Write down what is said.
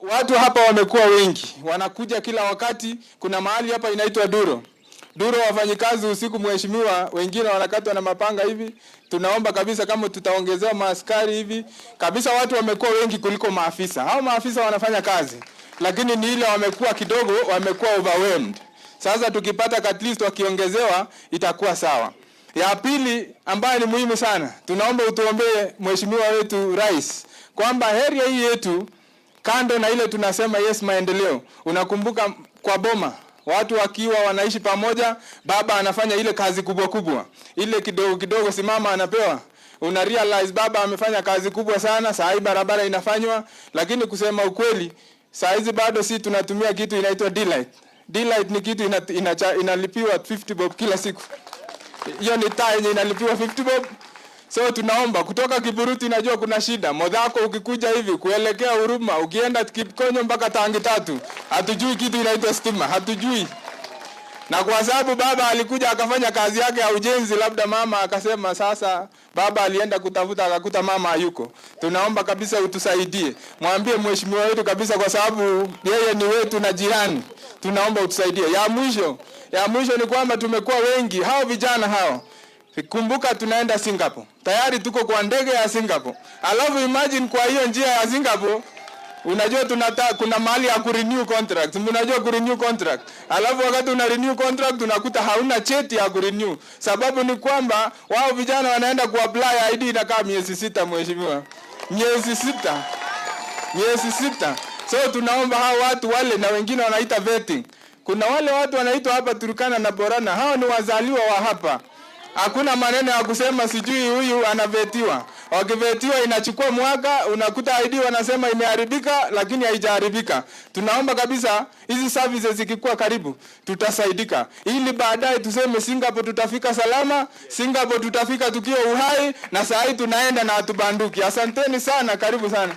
Watu hapa wamekuwa wengi, wanakuja kila wakati. Kuna mahali hapa inaitwa Duro. Duro, wafanyikazi usiku, mheshimiwa, wengine wanakatwa na mapanga hivi. Tunaomba kabisa kama tutaongezewa maaskari hivi kabisa. Watu wamekuwa wengi kuliko maafisa. Hao maafisa wanafanya kazi, lakini ni ile wamekuwa kidogo, wamekuwa overwhelmed. Sasa tukipata at least wakiongezewa itakuwa sawa. Ya pili ambayo ni muhimu sana, tunaomba utuombee mheshimiwa wetu rais kwamba area hii yetu, kando na ile tunasema yes maendeleo, unakumbuka kwa boma watu wakiwa wanaishi pamoja, baba anafanya ile kazi kubwa kubwa, ile kidogo kidogo si mama anapewa. Una realize baba amefanya kazi kubwa sana, saa hii barabara inafanywa, lakini kusema ukweli, saa hizi bado si tunatumia kitu inaitwa D-light. D-light ni kitu inalipiwa 50 bob kila siku. Hiyo ni taa yenye inalipiwa 50 bob. So tunaomba kutoka Kiburuti, najua kuna shida Modhako, ukikuja hivi kuelekea Huruma, ukienda Kipkonyo mpaka Tangi Tatu, hatujui kitu inaitwa stima, hatujui. Na kwa sababu baba alikuja akafanya kazi yake ya ujenzi, labda mama akasema sasa, baba alienda kutafuta akakuta mama hayuko. Tunaomba kabisa utusaidie, mwambie mheshimiwa wetu kabisa, kwa sababu yeye ni wetu na jirani. Tunaomba utusaidie. Ya mwisho ni kwamba tumekuwa wengi, hao vijana hao. Kumbuka tunaenda Singapore. Tayari tuko kwa ndege ya Singapore. Alafu imagine kwa hiyo njia ya Singapore, unajua kuna mahali ya kurenew contract. Unajua kurenew contract. Alafu wakati una renew contract unakuta hauna cheti ya kurenew. Sababu ni kwamba wao vijana wanaenda kuapply ID, inakaa miezi 6, mheshimiwa. Miezi 6. Miezi 6. So tunaomba hao watu wale na wengine wanaita vetting. Kuna wale watu wanaitwa hapa Turkana na Borana, hao ni wazaliwa wa hapa. Hakuna maneno ya kusema sijui huyu anavetiwa. Wakivetiwa inachukua mwaka, unakuta ID wanasema imeharibika, lakini haijaharibika. Tunaomba kabisa hizi services zikikuwa karibu, tutasaidika, ili baadaye tuseme Singapore tutafika salama, Singapore tutafika tukiwa uhai, na saa hii tunaenda na hatubanduki. Asanteni sana, karibu sana.